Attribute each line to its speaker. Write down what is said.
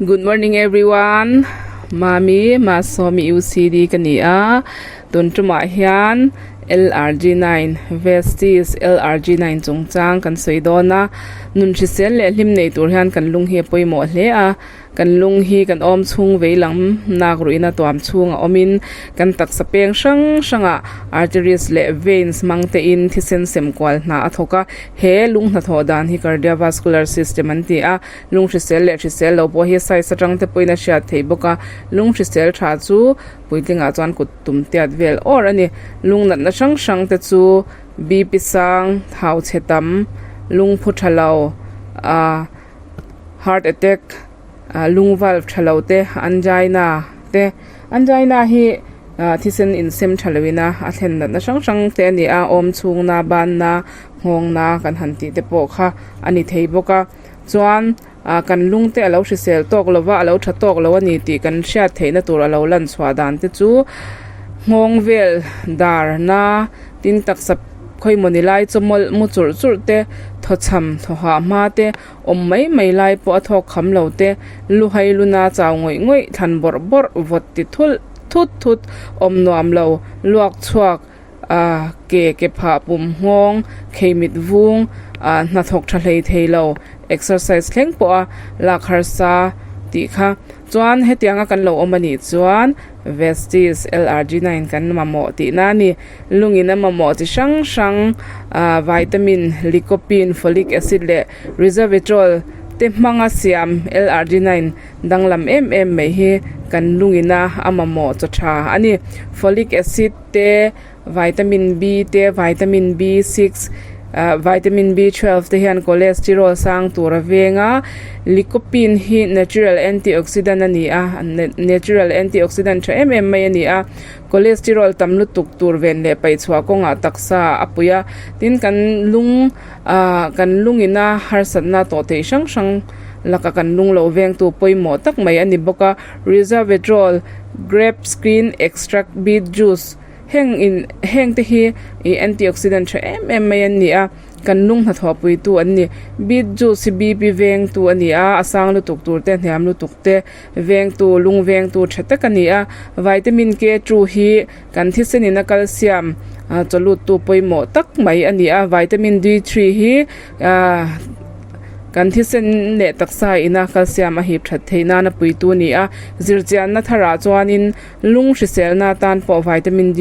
Speaker 1: Good morning everyone Mami Masawmi UCD ka ni a tun tumah hian LRG9 Vestige LRG9 chungchang kan sawi dawn a nun hrisel leh hlim nei tur hian kan lung hi a pawimawh hle a. Kan lung hi kan awm chhung vei lam nak ruihna tuam chhung a awmin kan taksa peng hrang hrangah arteries leh veins hmang tein thisen sem kual hna a thawk a. He lung hnathawh dan hi cardiovascular system an ti a, lung hrisel leh hrisel lo pawh hi size atang te pawhin a hriat theih bawk a. Lung hrisel tha chu puitlingah chuan kut tum tiat vel awr a ni. Lung natna hrang hrang te chu BP sang, thau chhe tam, lungphu tha lo, ah. heart attack ah lung valve tha lo te angina te angina hi ah thisen insem tha lo in a a thlen natna hrang hrang te a ni a awm chhung na ban na nghawng na kan han tih te pawh kha a ni thei bawk a chuan ah kan lung te a lo hrisel tawk lo va a lo tha tawk lo a ni tih kan hriat theih na tur a lo lan chhuah dan te chu nghawng vel dar na tin taksa khawi mawni lai chaw mawlh mu churh churh te thawchham thawhah hma te awm mai mai lai pawh a thawk kham lo te lu hai luna chau ngawih ngawih thlan bawrh bawrh vawt ti thulh thut thut awm nuam lo luak chhuak ah ke ke phah pum nghawng kheimit vung ah hnathawk tha hlei thei lo exercise thleng pawh a lak harsa tih kha chuan hetianga kan lo awm a nih chuan Vestige LRG9 kan mamawh tihna a ni. Lungin a mamawh chi hrang hrang ah vitamin, lycopene, folic acid leh resveratrol te hmanga siam LRG9 danglam em em mai hi kan lungina a mamawh chaw tha a ni. Folic acid te, Vitamin B te, vitamin B6, vitamin B12 te hian cholesterol sang tur a veng a, lycopene hi natural antioxidant a ni a, natural antioxidant tha em em mai a ni a, cholesterol tam lutuk tur ven leh paih chhuah kawngah taksa a pui a, tin kan lung ah kan lungina harsatna tawh theih hrang hrang laka kan lung lo vengtu pawimawh tak mai a ni bawk a, resveratrol, grape skin extract, beet juice. Heng in heng te hi ih antioxidant tha em em mai an ni a kan lung hnathawh pui tu an ni beet juice hi BP veng tu a ni a a sang lutuk tur te hniam lutuk te veng tu lung veng tu tha tak a ni a vitamin K two hi kan thisen in a calcium ah chaw lut tu pawimawh tak mai a ni a vitamin D three hi ah kan thisen leh taksa ina calcium a hip that theih nana pui tu a ni a zirchianna tharah chuanin. Lung hriselna atan pawh vitamin D.